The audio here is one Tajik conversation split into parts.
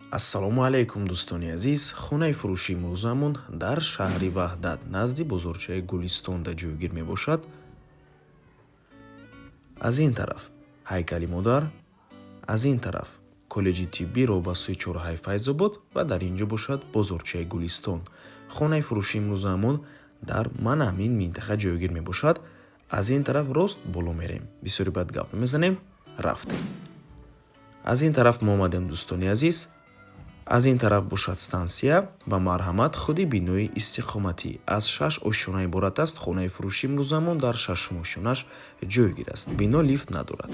Ассалому алайкум, дӯстони азиз. Хонаи фурӯшии имрӯзамон дар шаҳри Ваҳдат, назди бозорчаи Гулистонда ҷойгир мебошад. Аз ин тараф ҳайкали модар, аз ин тараф коллеҷи тиббӣ роҳ ба сӯи чорраҳаи Файзобод ва дар ин ҷо бошад бозорчаи Гулистон. Хонаи фурӯшии имрӯзамон дар мана ҳамин минтақа ҷойгир мебошад. Аз ин тараф рост боло мерем. Бисёри баъд гап мезанем, рафтем. Аз ин тараф мо омадем, дӯстони азиз. Аз ин тараф бошад стансия ва марҳамат, худи бинои истиқоматӣ аз шаш ошёна иборат аст. Хонаи фурӯшии имрӯзамон дар шашум ошёнаш ҷойгир аст. Бино лифт надорад.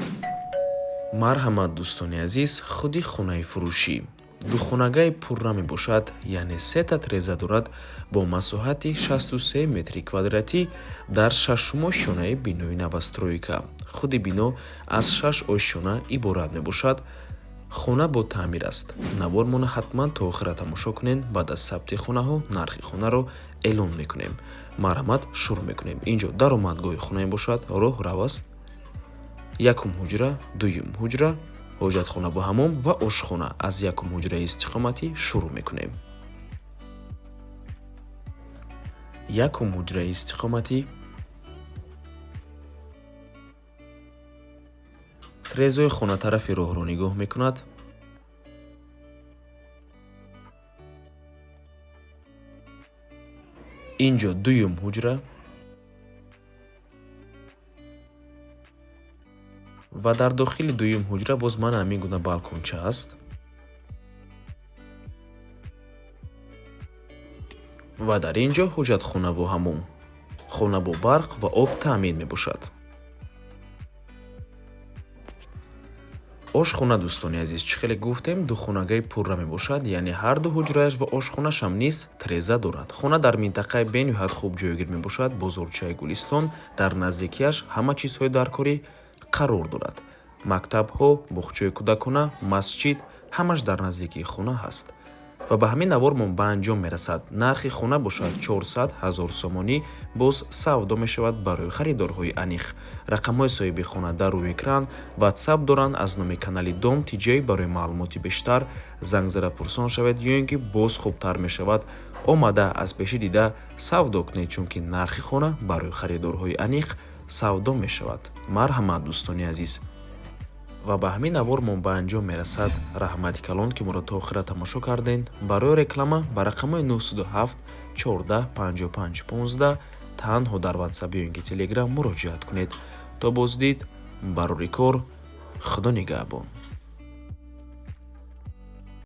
Марҳамат, дӯстони азиз, худи хонаи фурӯшӣ духонагаи пурра мебошад, яъне сета треза дорад бо масоҳати 63 метри квадратӣ дар шашум ошёнаи бинои новостройка. Худи бино аз шаш ошёна иборат мебошад. Хона бо таъмир аст. Навормона ҳатман то охира тамошо кунед. Баъд аз сабти хонаҳо нархи хонаро эълон мекунем. Марҳамат, шурӯъ мекунем. Инҷо даромадгоҳи хона мебошад, роҳ рав аст. Якум ҳуҷра, дуюм ҳуҷра, ҳоҷатхона бо ҳамом ва ошхона. Аз якум ҳуҷраи истиқоматӣ шурӯъ мекунем. Якум ҳуҷраи истиқоматӣ, трезои хона тарафи роҳро нигоҳ мекунад. Инҷо дуюм ҳуҷра ва дар дохили дуюм ҳуҷра боз мана ҳамин гуна балконча аст. Ва дар ин ҷо ҳоҷатхонаву ҳамом. Хона бо барқ ва об таъмин мебошад. Ошхона, дӯстони азиз, чӣ хеле гуфтем, духонагаи пурра мебошад, яъне ҳар ду ҳуҷрааш ва ошхонашам низ треза дорад. Хона дар минтақаи бениҳоят хуб ҷойгир мебошад. Бозорчаи Гулистон дар наздикиаш, ҳама чизҳои даркорӣ қарор дорад. Мактабҳо, боғчаи кӯдакона, масҷид ҳамаш дар наздикии хона ҳаст. Ва ба ҳамин навормон ба анҷом мерасад. Нархи хона бошад 400 ҳазор сомонӣ, боз савдо мешавад барои харидорҳои аниқ. Рақамҳои соҳиби хона дар рӯи экран, ватсап доранд аз номи канали Дом Тиҷей. Барои маълумоти бештар занг зада пурсон шавед ё ин ки боз хубтар мешавад омада аз пешӣ дида савдо кунед, чунки нархи хона барои харидорҳои аниқ савдо мешавад. Марҳамат, дӯстони азиз. Ва ба ҳамин навормон ба анҷом мерасад. Раҳмати калон, ки моро то охира тамошо кардем. Барои реклама ба рақамҳои 907 14 55 15 танҳо дар ватсап ё ин ки телеграм муроҷиат кунед. То боздид, барори кор, Худо нигаҳбон.